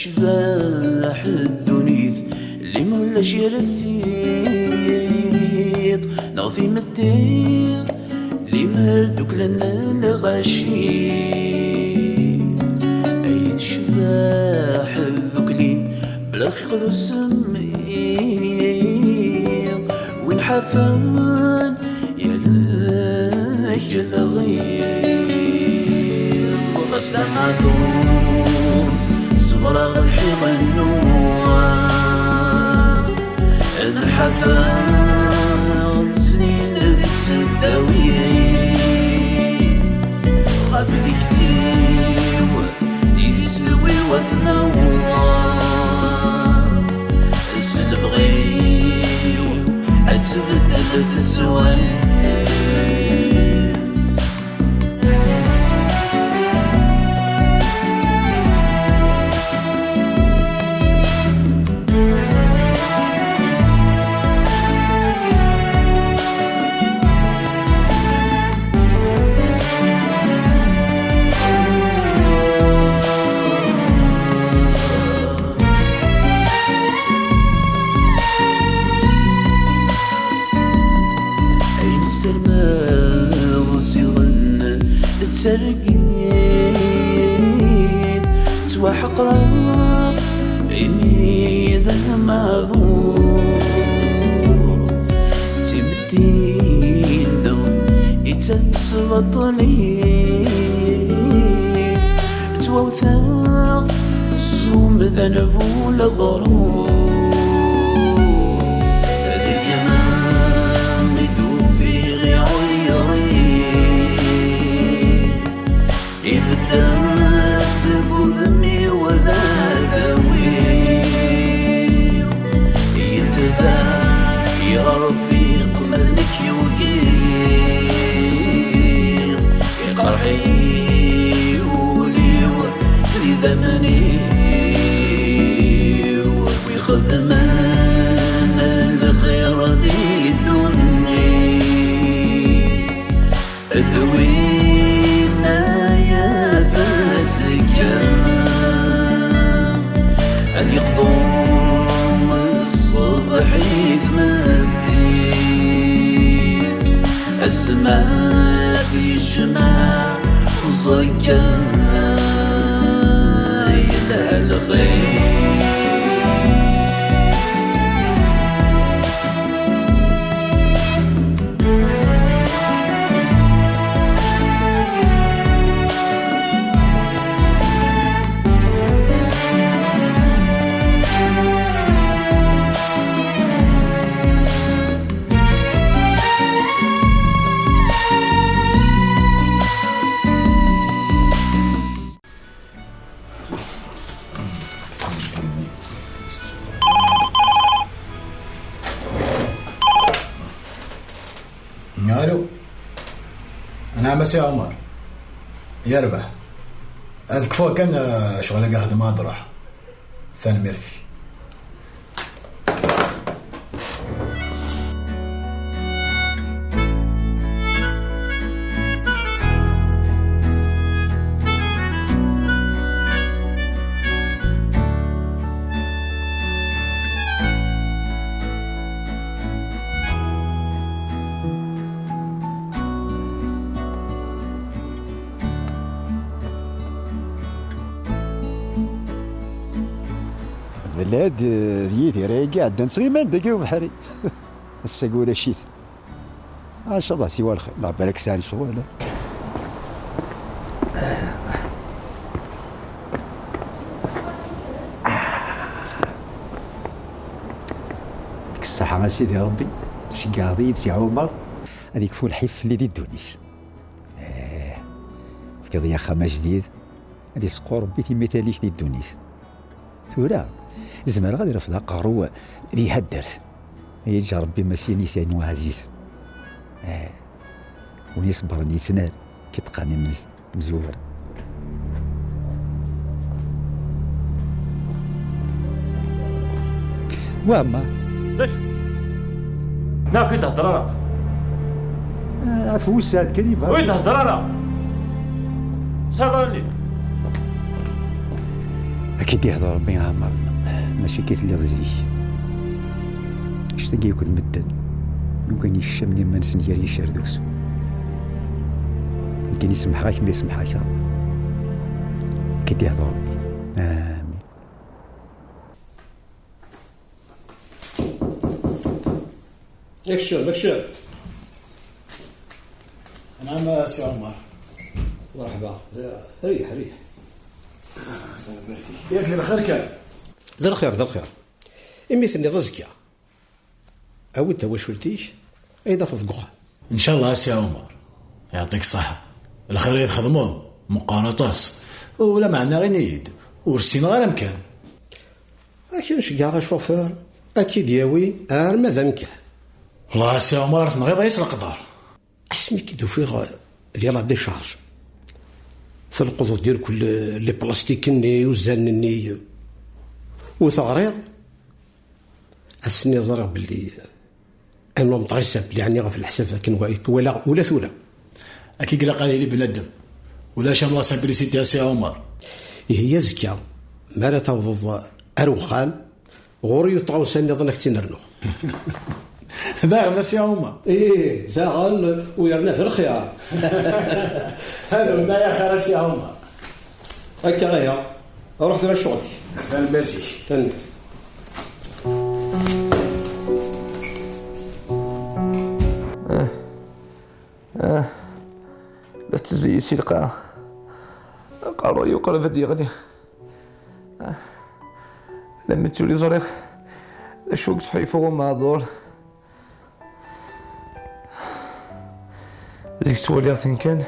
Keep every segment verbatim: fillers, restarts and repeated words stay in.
Tecbeḥ ddunit, limer ulac yir tiṭ neɣ timetti, limer duklen lɣaci. Ay tecbeḥ dukli, bla lxiq d usemmiḍ, win ḥafen yal-ak lɣiḍ. Ɣas d amaɛṭub, ṣebreɣ lḥiḍ n nnuɣ, ad nḥafer snin di tseddawin. Ɣef tikti-w, iswi-w ad t-naweḍ, s lebɣi-w ad tbeddel teswiɛt. Ayen ssermeɣ ziɣen d targit, ttwaḥeqreɣ imi d amaɛduṛ. D timetti-nneɣ i d tamesbaṭlit, ttwawteɣ s umdan bu leɣrur. Deg-m i d-ufiɣ iɛuyeṛ-iw, ibedden deg wudem-iw d adaw-iw. Yetbeɛ, yerfiq ma d nekk yugi, iqerḥ-iyi wul-iw d idammen-iw. Wi xedmen lxir di ddunit, d winna yaf azekka, ad yeqḍu ṣṣbeḥ i tmeddit, asma tijmeɛ uẓekka yelha lxir. Alo. Anɛam a Si Ɛumar. Yerbeḥ. Ad kfuɣ kan, eh, ccɣel-agi xedmeɣ ad ruḥeɣ. Tanemmirt-ik. Belɛid, eh, d Yidir ayagi ɛeddan s ɣiman dagi ubeḥri. Ass-agi ulac-it. Ah, ncallah siwa lxir. Neɣ balak sɛan ccɣel. Deg ṣṣeḥḥa a Sidi Ṛebbi, tceggɛeḍ-iyi-d Si Ɛumar, ad yekfu lḥif fell-i di ddunit. Eh, tefkiḍ-iyi axxam ajdid, ad yesqu Ṛebbi timtal-ik di ddunit. Tura, zemreɣ ad refdeɣ aqerru di haddert. Yeǧǧa Ṛebbi masin i Sɛid Muɛaziz. Eh, win iṣebbren yettnal, ki ṭṭqan imez-, imezwura. Wamma. D acu? Neɣ ki d-hedder ara? Eh, ɣef wussan kan iba. Ur yi-d-hedder ara! Saḍ allen-ik! Akka i d-ihder Rebbi a Ɛmer, mačči akka i telliḍ zik. Annect-agi akk d medden, lukan yekcam iman-nsen gar yiccer d uksum. Nekkini semḥeɣ-ak mi semḥeɣ-ak. Akka i d-ihder Rebbi. Amin. Action, action. Anɛam a Si Ɛmer. Mṛeḥba. Rriḥ, rriḥ. Yak d lxir kan. D lxir, d lxir. Imi tenniḍ azekka, awi-d tawacult-ik, ad yi-d-tafeḍ deg uxxam. Ncallah a Si Ɛmer. Yeɛṭik ṣṣeḥḥa. Lxir i txedmeḍ, meqqer aṭas. Ula meɛna ini-yi-d, ur ssineɣ ara amkan. Akken ceggɛeɣ acufur, ad k-id-yawi arma d amkan. Wellah a Si Ɛmer, tenɣiḍ-iyi s leqder. Asmi k-id-ufiɣ di la décharge, telqeḍ-d irkel les plastiques-nni, uzzalen-nni, u teɣriḍ, ass-nni ẓriɣ belli un homme très simple, yeɛni ɣef leḥsab akken wa-, walaɣ ula tura. Akka i ilaq ad yili bnadem. Ulac am la simplicité a Si Ɛmer. Ihi azekka, mi ara tawḍeḍ ar uxxam, ɣur-i yiwet tɣawsa nniḍen ad k-tt-in-rnuɣ. Daɣen a Si Ɛmer. Ih, daɣen, u yerna d lxir. Hada wenna ya xir a Si Ɛmer. Akka aya, ruḥ tura ccɣel-ik. Tanemmirt-ik. Tanemmirt. Ah, ah, la tettezzi-yi si lqaɛa. Aqerruy-iw qrib ad d-yeɣli. Ah, alammi d tura i ẓriɣ d acu i yettḥulfu umeɛdur. Zik ttwaliɣ-ten kan,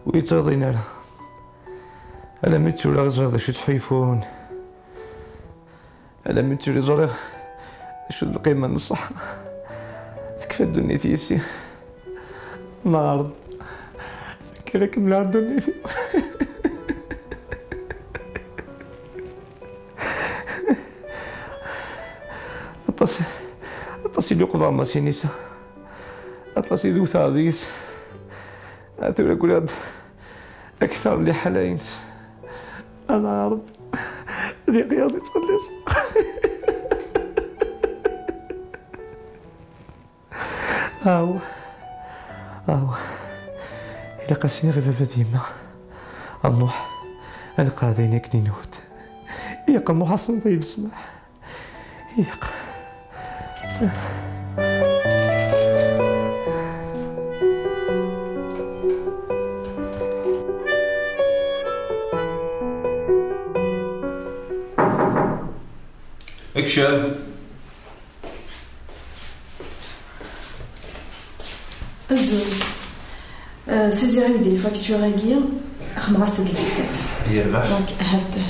ur yi-ttɣiḍin ara. Alammi d tura i ẓriɣ d acu ttḥulfun. Alammi d tura i ẓriɣ d acu d lqima n ṣṣeḥḥa. Tekfa ddunit yis-i. Neɛreḍ. Kker ad kemmleɣ ddunit-iw. Aṭas, aṭas i d-uqḍeɣ Masinisa. Aṭas i d-wteɣ deg-s. Tura ggriɣ-d akter n liḥala-ines. Ad neɛreḍ di qyaẓ yettxelliṣ. Aw, aw, ilaq ad s-iniɣ i baba d yemma. A Nuḥ, ad neqɛed ayen akken i newwet. Ilaq a Nuḥ ad s-nḍeyb ssmaḥ. Ilaq. Action. Azul. Euh, saisiɣ-ak-d lfacture-agi, xedmeɣ-as-d leḥsab. Yerbeḥ. Donc, ha-t-a.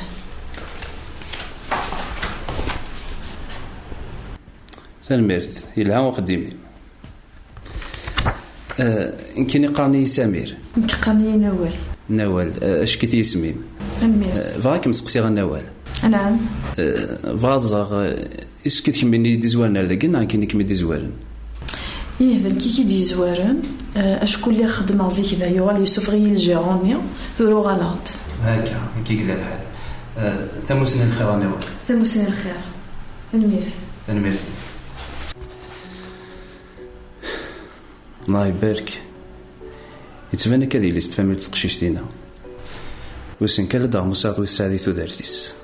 Tanemmirt, yelha uxeddim-im. Euh, nekkini qqaren-iyi Samir. Nekk qqaren-iyi Nawal. Nawal, euh, ackit yisem-im. Tanemmirt. Euh, bɣiɣ ad kem-seqsiɣ a Nawal. Anɛam. Euh, bɣiɣ ad ẓreɣ, euh, est-ce que d kemmini i d-izwaren ar dagi neɣ nekkini i kem-id-izwaren? Ih, d nekk i k-id-yezwaren, eh, acku lliɣ xeddmeɣ zik da, yuɣal yessufeɣ-iyi ljiṛu-nni, tura uɣaleɣ-d. Akka, akka i yella lḥal. Eh, tamussni n lxir a Nawal. Tamussni n lxir. Tanemmirt. Tanemmirt. Allah ibarek. Yettban akka ad yili s tfamilt teqcict-inna. Wissen kan ladɣa Musaɛd wi tesɛa di tudert-is.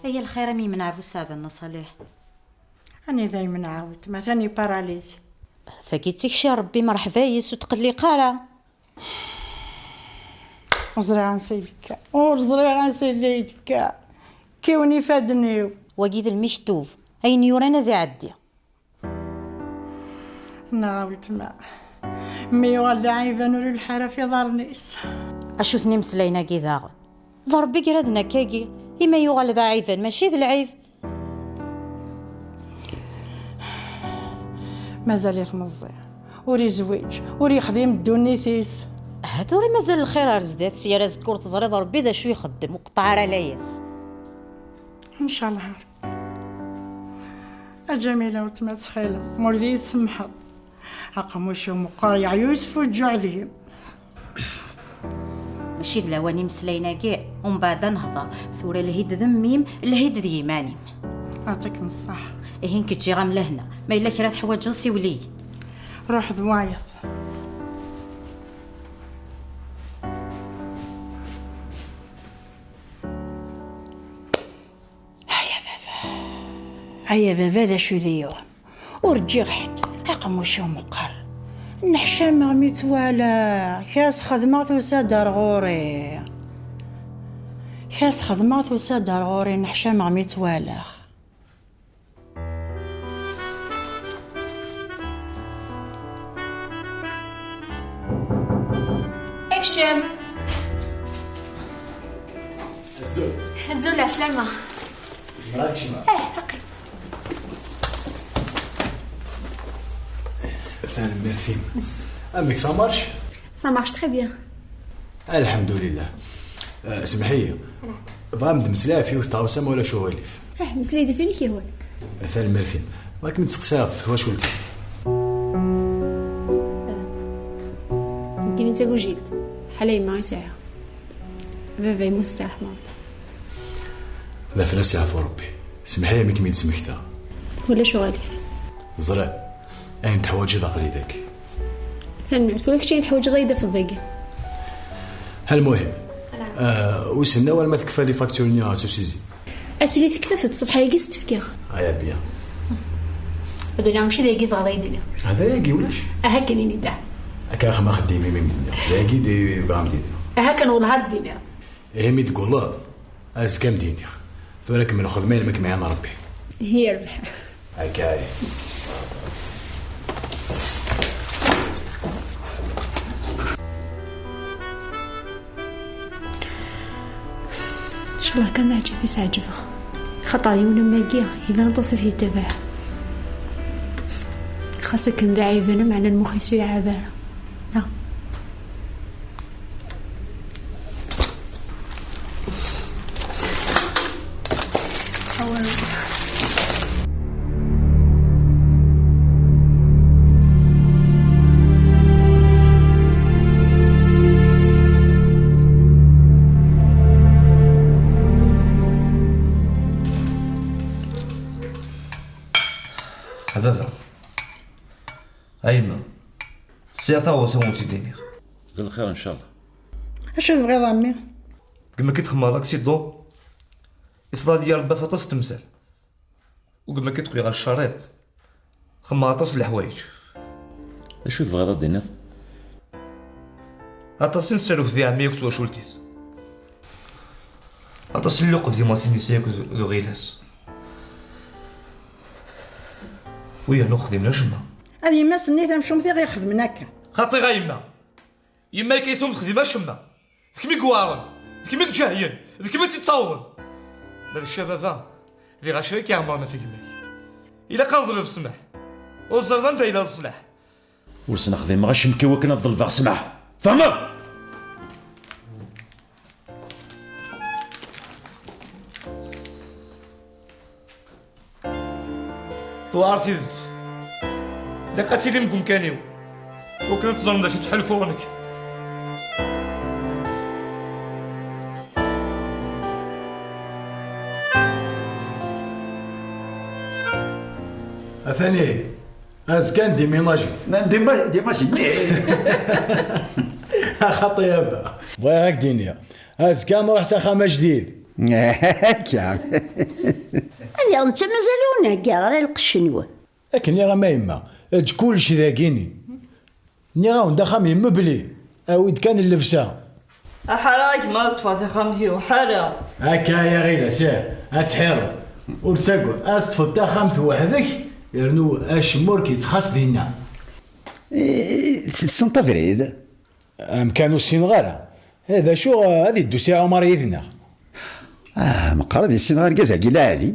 Aya lxir a m-yemneɛ bu sseɛd a Nna Ṣaliḥ. Anida yemneɛ weltma, atan yeparalysi. Tagi d tikci n Rebbi, mreḥba yes, ur tqelliq ara. Ur ẓriɣ ansa i d-tekka, ur ẓriɣ ansa i d-tekka. Kkiwen ifadden-iw. Wagi d lmektub, ayen yuran ad iɛeddi. Neɣ a weltma, mi yuɣal d aɛiban ur ileḥḥu ara ɣef iḍarren-is. Acu-ten imeslayen-agi daɣen? D Ṛebbi i iraden akkagi, imi yuɣal d aɛiban mačči d lɛib. Mazal-it meẓẓi, ur izwiǧ, ur yexdim ddunit-is. Ahat ur i mazal lxir ar zdat, s yir azekka ur teẓriḍ Ṛebbi d acu ixeddem, ur qeṭṭeɛ ara layas. Ncallah. A Ǧamila, weltma ttxil-m, ur d iyi-tsemmḥeḍ. Aqemmuc-iw meqqer, yeɛya yesfuǧǧuɛ deg-m. Mačči d lawan imeslayen-agi, umbeɛd ad nehḍer. Tura lhi-d d mmi-m, lhi-d d yiman-im. Ɛṭikem ṣṣeḥ. Ihi nekk ǧǧiɣ-am lehna. Ma yella kra teḥwaǧeḍ, siwel-iyi. Ruḥ d wayeḍ. Aya baba, aya baba, d acu i d-yuɣen? Ur ǧǧiɣ ḥedd, aqemmuc-iw meqqer. Nneḥcameɣ mi tt-walaɣ, kra s-xedmeɣ tusa-d ar ɣur-i. Kra s-xedmeɣ tusa-d ar ɣur-i, nneḥcameɣ mi tt-walaɣ. Ekcem. Azul. Azul, ɛeslama. Zemreɣ ad kecmeɣ? Eh, aql. Tanemmirt-im. Amek, ça marche? Ça marche très bien. Alḥemdulillah. Eh, semmeḥ-iyi. Bɣiɣ ad m-d-meslayeɣ ɣef yiwet n tɣawsa, ma ulac uɣilif. Eh, meslay-d ɣef ayen i k-yehwan. Tanemmirt-im. Bɣiɣ ad kem-id-seqsiɣ ɣef twacult-ik. Eh, nekkini d tagujilt. Ḥala yemma i sɛiɣ. Baba yemmut tarḥmeḍ. D aflas yeɛfu Rebbi. Semmeḥ-iyi mi kem-id-smektaɣ. Ulac uɣilif. Ẓriɣ. Ayen teḥwaǧeḍ aql-i dagi. Tanemmirt. Ula kečč ayen teḥwaǧeḍ ad yi-d-tafeḍ dagi. Almuhim. Ah, wissen awal ma tekfa lifaktur-nni s usizi. Ad tili tekfa-t ṣṣbeḥ-agi s-tt-fkiɣ. Aya bien. Ad iliɣ mačči d ayagi bɣiɣ ad yi-d-tiniḍ. Hada ayagi ulac? Aha kan ini-d. Akka axem axeddim imi m-d-nniɣ. D ayagi d bɣam d-iniɣ. Aha kan wellah ar d-iniɣ. Ihi mi d-gulleḍ, azekka m-d-iniɣ. Tura kemmel xdem ayen ma kem-iɛin Rebbi. Ihi yerbeḥ. Akka. Ncallah kan d aɛǧib i s-ɛeǧbeɣ. Xaṭer yiwen am wagi, iban aṭas i t-yettabaɛ. Xas akken d aɛiban, meɛna lmux-is ur iɛab ara. Neɣ? A baba, a yemma, sɛiɣ taɣawsa ur wen-tt-id-iniɣ. D lxir, ncallah. Acu tebɣiḍ a mmi? Deg mi k-id-xemmeɣ laksiḍun, iṣḍa-d-iyi Rebbi ɣef aṭas n temsal. U deg mi k-id-qqleɣ ɣer ccaṛiṭ, xemmeɣ aṭas n leḥwayeǧ. D acu tebɣiḍ ad d-tiniḍ? Aṭas i nesserwet di ɛemmi akked twacult-is. Aṭas i nluqeb di Masinisa akked d uɣilas. U yernu ur xdimen acemma. Ad yemma-s-nni tamcumt i ɣ-ixedmen akka. Xaṭi a yemma! Yemma-k a yesɛum texdim acemma. D kemm i iweɛren, d kemm i iǧehlen, d kemm i tt-ittawḍen. Ma d kečč a baba, d lɣaci i k-iɛemmren ɣef gma-k. Ilaq ad neḍleb ssmaḥ. Ur teẓriḍ anda yella leṣlaḥ. Ur sneɣ xdimeɣ acemma i wakken ad ḍelbeɣ ssmaḥ. Tfehmeḍ? Tuɛer tidet. Ilaq ad tilim deg umkan-iw. Ur ken-teẓrem d acu ttḥulfuɣ nekk. Atan ihi. Azekka n dimimajit. Ma n dima-, dimajit. Axaṭi a baba. Bɣiɣ ad k-d-iniɣ. Azekka ad nruḥ s axxam ajdid. Akka. Ad yaɣ netta mazal ur nhegga ara lqecc-nwen. Akken nniɣ-am a yemma, eǧǧ kullec dagini. Nniɣ-awen-d axxam yemmebli, awi-d kan llebsa. Aḥara a gma ad ṭṭfeɣ taxxamt-iw, ḥara. Akka ay aɣilas, ih, ad tḥireḍ. Ur ttagad, ad teṭṭfeḍ taxxamt weḥd-k, yernu acemma ur k-yettxaṣ dinna. Eh, tessneḍ abrid? Amkan ur ssineɣ ara. Eh, d acu, eh, ad iddu Si Ɛumar yid-neɣ? Ah, meqqar ad issineɣ argaz-agi lɛali.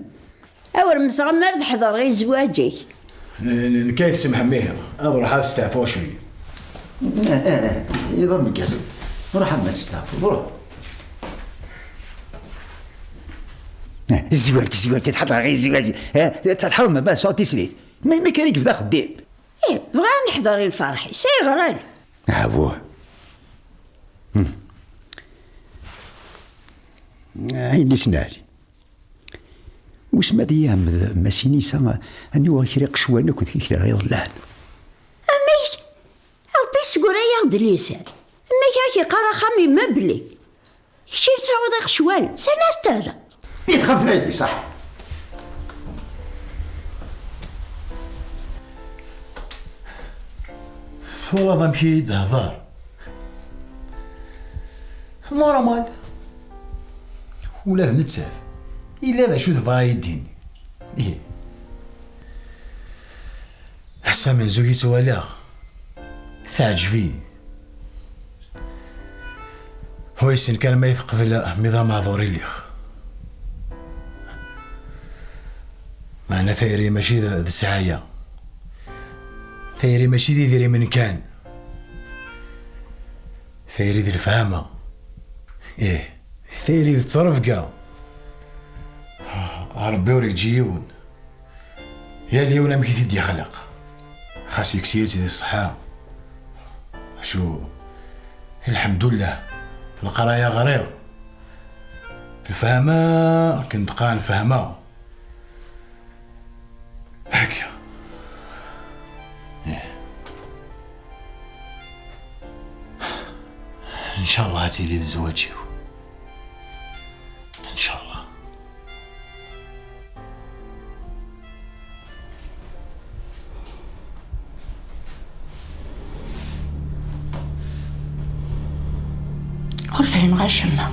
Awer mmteɣ mi ara d-ḥeḍreɣ i zzwaǧ-ik. Eh, n-, nekk ay tsemḥem ihi. Ad ruḥeɣ ad steɛfuɣ cwiya. Eh, eh, eh, iḍ ameggaz. Ruḥ a mma testeɛfuḍ, ruḥ. Eh, zzwaǧ, zzwaǧ, tḥeḍreɣ i zzwaǧ. Eh, tḥeḍreḍ ma sɛuḍ tislit. Ma, ma kan i yebda axeddim. Ih, bɣiɣ ad neḥḍer i lferḥ-is, ayɣer ala? Awah. Hmm. Ayen i s-nɛli. Wissen ma ad iyi-iɛemmed Masinisa ad n-uɣeɣ kra iqecwan akked kra iḍellan. Amek? Ṛebbi yesgura-yaɣ-d liser. Amek ad k-iqqar axxam imebbli? Kečč i tesɛuḍ iqecwan, sani ad s-terreḍ? I texxamt-nni, ṣaḥ? Twalaḍ amek i yi-d-tehder? Normal. Ula d nettat yella d acu tebɣa ad yi-d-tini. Ih. Ass amenzu i tt-walaɣ, teɛǧeb-iyi. Ur yessen kan ma i teqbel mi d ameɛḍur i lliɣ. Meɛna tayri mačči d, d ssɛaya. Tayri mačči d idrimen kan. Tayri d lefhama. Ih, tayri d ttrebga. Ṛebbi ur yeǧǧi yiwen. Yal yiwen amek i t-id-yexleq. Xas yekkes-iyi-tt di ṣṣeḥḥa. Acu, lḥemdullah, leqraya ɣriɣ. Lefhama, akken d-qqaren lefhama. Akka. Ih. Ncallah ad tili d zzwaǧ-iw. Ncallah. Ur fhimeɣ acemma.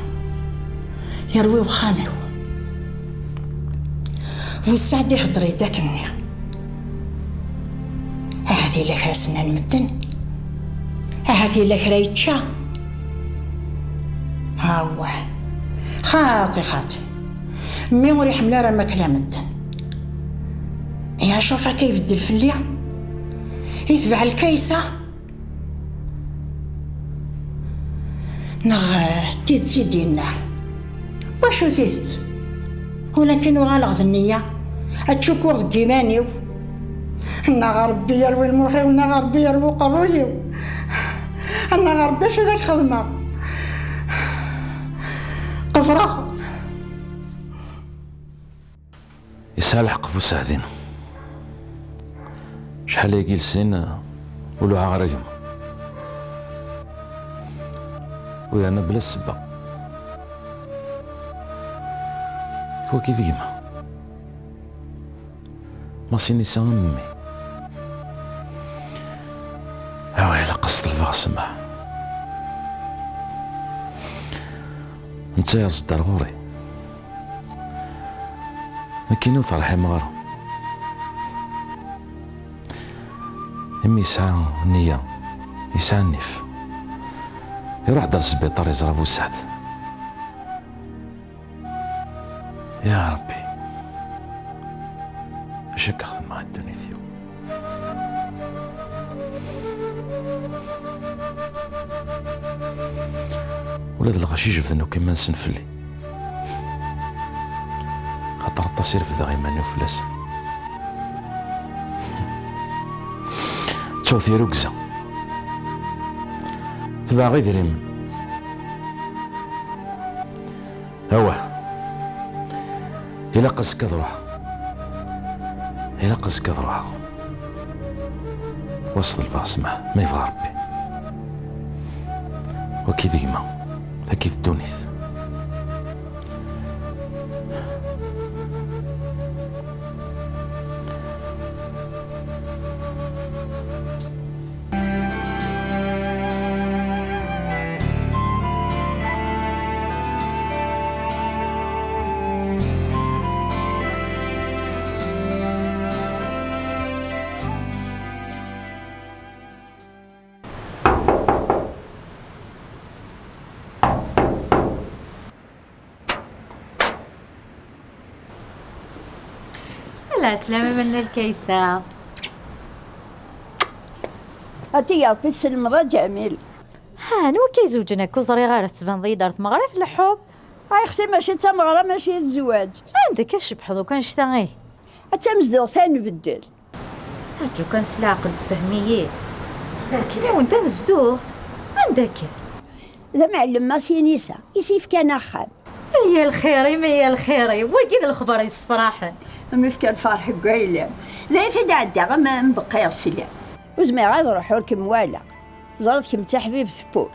Yerwi wexxam-iw. Bu Sseɛd ihedder-iyi-d akken-nni. Ahat yella kra s-nnan medden. Ahat yella kra yečča. Awah. Xaṭi, xaṭi. Mmi ur iḥemmel ara makla medden. Yeɛcuṛ akka ibeddel fell-i? Itbeɛ lkaysa? Neɣ, eh, d tidet i d-yenna? Wacu tidet? Ulakin uɣaleɣ d nniya ad tcukkuɣ deg iman-iw. Neɣ Ṛebbi yerwi lmux-iw, neɣ Ṛebbi yerwi uqerruy-iw. Neɣ Ṛebbi acu d ak-xedmeɣ? Qebreɣ. Yesɛa lḥeqq Bu Saɛdin. Acḥal ayagi n snin ur luɛaɣ ara gma. U yerna bla ssebba. Wagi d gma. Masinisa am mmi. Awa, ilaq ad s-ṭelbeɣ ssmaḥ. Netta yerẓ-d ar ɣur-i. Nekkini ur t-rḥimeɣ ara. Imi yesɛa nniya, yesɛa nnif. Iruḥ-d ar sbiṭar, iẓra Bu Saɛd. Ya Ṛebbi, acu akka xedmeɣ i ddunit-iw? Ula d lɣaci jebden akk iman-nsen fell-i. Axaṭer aṭas i refdeɣ iman-iw fell-asen. Ttuɣ tirrugza. Tebɛeɣ idrimen. Awah. Ilaq azekka ad ruḥeɣ. Ilaq azekka ad ruḥeɣ. Wa s-ḍelbeɣ ssmaḥ, ma yebɣa Ṛebbi. Wagi d gma, tagi d ddunit. Lɛeslama, Manna Lkaysa. A ti Ṛebbi tesselmeḍ a Ǧamil. Ha, anwa akka izewǧen akka ur ẓriɣ ara, tettbaneḍ-iyi-d ar tmeɣra tleḥḥuḍ. Ay xti, mačči d tameɣra, mačči d zzwaǧ. Anda akka tcebḥeḍ akk annect-a, ihi? Ad tamezduɣt ad nbeddel. Rǧu kan s leɛqel, sefhem-iyi. Fkan-awen tanezduɣt. Anda akken? D amɛellem Masinisa i s-yefkan axxam. Ay a lxir-im, ay a lxir-im, wagi d lexbar yessefraḥen. Am ifka lferḥ deg wayla-m. D ay t-id-ɛeddaɣ am am beqqiɣ sslam. Ur zmireɣ ad ruḥeɣ ur kem-walaɣ. Teẓriḍ kemm d taḥbibt n wul.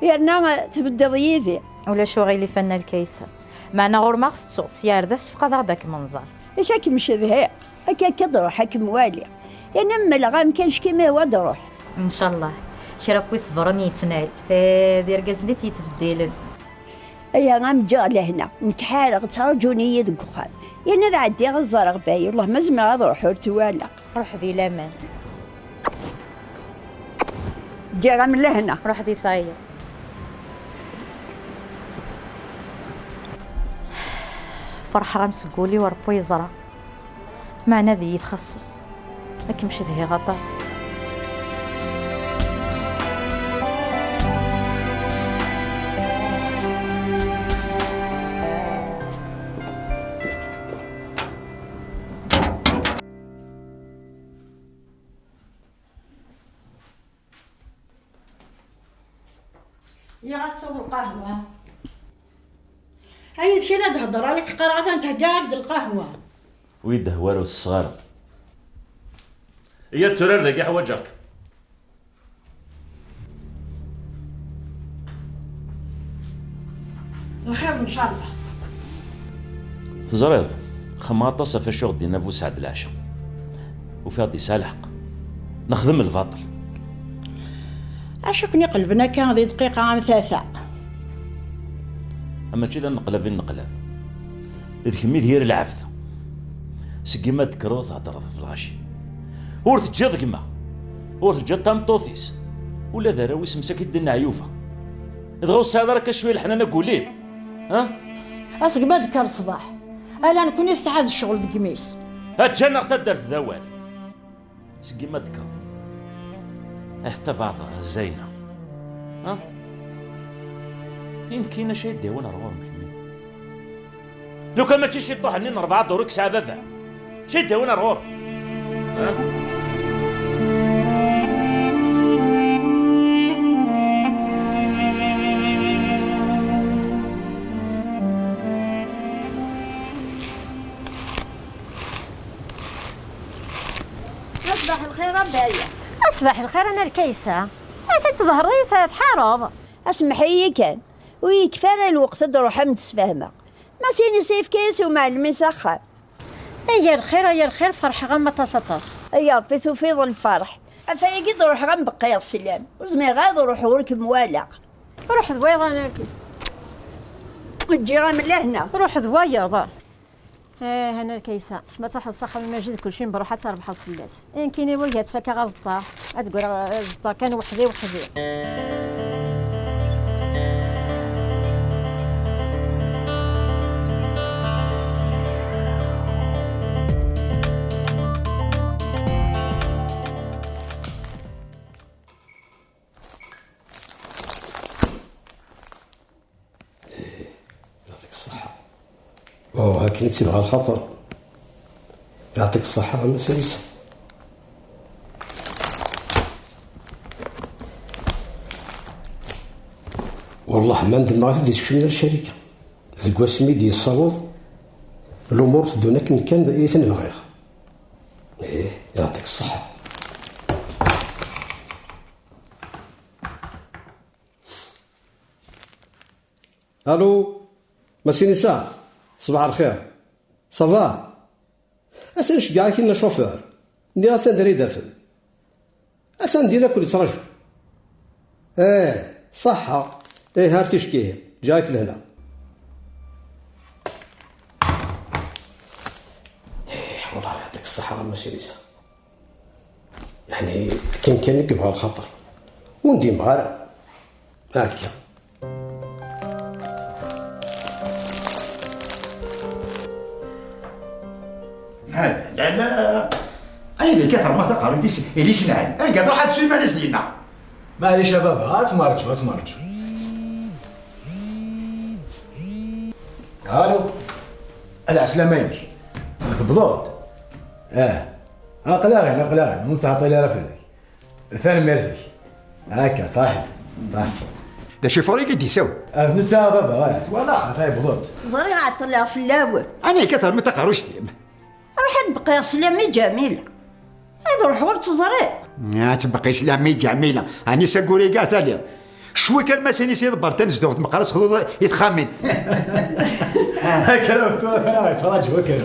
Yerna tbeddeḍ yid-i. Ulac uɣilif a Nna Lkaysa. Meɛna ɣur-m a ɣ-tettuḍ, s yiɛerda ssefqadeɣ-d ad kem-nẓer. Ak ad kem-cedhiɣ. Akka akka d-ruḥ ad kem-waliɣ. Yerna mmleɣ amkan ckim ihwa d-ruḥ. Ncallah. Kra n wi ṣebren yettnal. Eh, d irgazen i tt-yettbeddilen. Aya am ǧǧiɣ lehna, nekk ḥareɣ, ttraǧun-iyi deg uxxam. Yerna ad ɛeddiɣ ad ẓreɣ bayi, wellah ma zemreɣ ad ruḥeɣ ur tt-walaɣ. Ruḥ di laman. Ǧǧiɣ-am lehna. Ruḥ di tayeḍ. Ferḥeɣ-am seg wul-iw, Ṛebbi yeẓra. Meɛna ad iyi-txaṣṣeḍ. Ad kem-cedhiɣ aṭas. Yak ad tesweḍ lqahwa. Ay d kra ad hedreɣ, la k-qqareɣ atan thegga-ak-d lqahwa. Ur yi-d-hwa ara, ur tesseɣ ara. Iya tura ar dagi, ḥwaǧeɣ-k. Lxir ncallah. Teẓriḍ, xemmeɣ aṭas ɣef acu ɣ-d-yenna Bu Saɛd Leɛca. Ufiɣ-d yesɛa lḥeqq. Nexdem lbaṭel. Acu ken-iqelben akka di dqiqa am tata? Mačči d aneqlab i nneqlab. D kemm i d yir lɛebd. Seg yima d-tekkreḍ theddreḍ ɣef lɣaci. Ur teǧǧiḍ gma. Ur teǧǧiḍ tameṭṭut-is. Ula d arraw-is msakit d nneɛyuba. Dɣa ur tesɛiḍ ara akka cwiya leḥnana deg wul-im? Ha? Asegma d-kker ṣṣbeḥ. Ala nekkni tesɛa d ccɣel deg imi-s. Aǧǧan-aɣ taddart d awal. Seg yima d-tekkreḍ. Ad tettabaɛeḍ Zayna. Ha? Imkin acu ay d-yewwin ar ɣur-m kemmi? Lukan mačči ciṭuḥ-nni n rebɛa duru i yesɛa baba. Acu ay d-yewwin ar ɣur-m? Ha? Ṣbaḥ lxir a Baya. Ṣbaḥ lxir a Nna Lkaysa. Ata tḍehreḍ-iyi tḥareḍ. Asemmeḥ-iyi kan. Ur yekfi ara lweqt ad d-ruḥeɣ ad m-d-sfehmeɣ. Masinisa yefka-yas umɛellem-is axxam. Ay a lxir, ay a lxir, ferḥeɣ-am aṭas, aṭas. Ay a Ṛebbi tufiḍ lferḥ. Ɣef wayagi d-ruḥeɣ ad m-beqqiɣ sslam. Ur zmireɣ ara ad ruḥeɣ ur kem-walaɣ. Ruḥ d wayeḍ a Nna Lkaysa. Ǧǧiɣ-am lehna. Ruḥ d wayeḍ. Ah, a Nna Lkaysa, ma truḥeḍ s axxam n Majid kulci n berruḥ ad trebḥeḍ fell-as. Nekkini wagi ad tt-fakkeɣ aẓeṭṭa, ad d-greɣ aẓeṭṭa kan weḥd-i weḥd-i. Ih, yeɛṭik ṣṣeḥḥa. Oh, akken i tt-yebɣa lxaṭer. Yeɛṭik ṣṣeḥḥa a Masinisa. Wellah ma ndemmeɣ i t-id-yeskecmen ar ccarika. Deg wasmi i d-yessaweḍ, lumuṛ teddun akken kan i ten-bɣiɣ. Ih, yeɛṭik ṣṣeḥḥa. Allô, Masinisa, ṣbaḥ lxir. Ça va? Atan ceggeɛ-ak-in chauffeur. Nniɣ-as anda ara yi-d-afen. Atan din akk yettraǧu. Eh, ṣaḥḥa. Eh, ar ticki. Ǧǧiɣ-ak lehna. Eh, wellah yeɛṭik ṣṣeḥḥa a Masinisa. Yeɛni, akken kan i yebɣa lxaṭer. Ur ndimeɣ ara. Akka. La, la, la. Ay, d akka terma taqerrit-is, ilis n ɛli. Arga, truḥ ad tsu iman-is dinna. Maɛlic a baba, ad tmerǧu, ad tmerǧu. Alo. Lɛeslama-inek. Tewwḍeḍ-d? Ah. Aql-aɣ-in, aql-aɣ-in, ur nettɛeṭṭil ara fell-ak. Tanemmirt-ik. Akka, ṣaḥit, ṣaḥit. D acu i ffɣen i d-isawel? Ah, netta baba, ah, twalaḍ, ata yewweḍ-d. Ẓriɣ ɛeṭṭleɣ fell-awen. Ɛni akka termiḍ taqerrust-im? Ruḥ ad tbeqqiḍ s lammi Ǧamila. Ad ruḥeɣ ur tt-ẓriɣ. Ad tbeqqi s lammi Ǧamila. Ɛni s aggur-agi a tali? Cwi kan ma sin-is iḍebber tanezduɣt meqqar ad texduḍ i txamin. Akka tura fana yettfaraǧ wakal.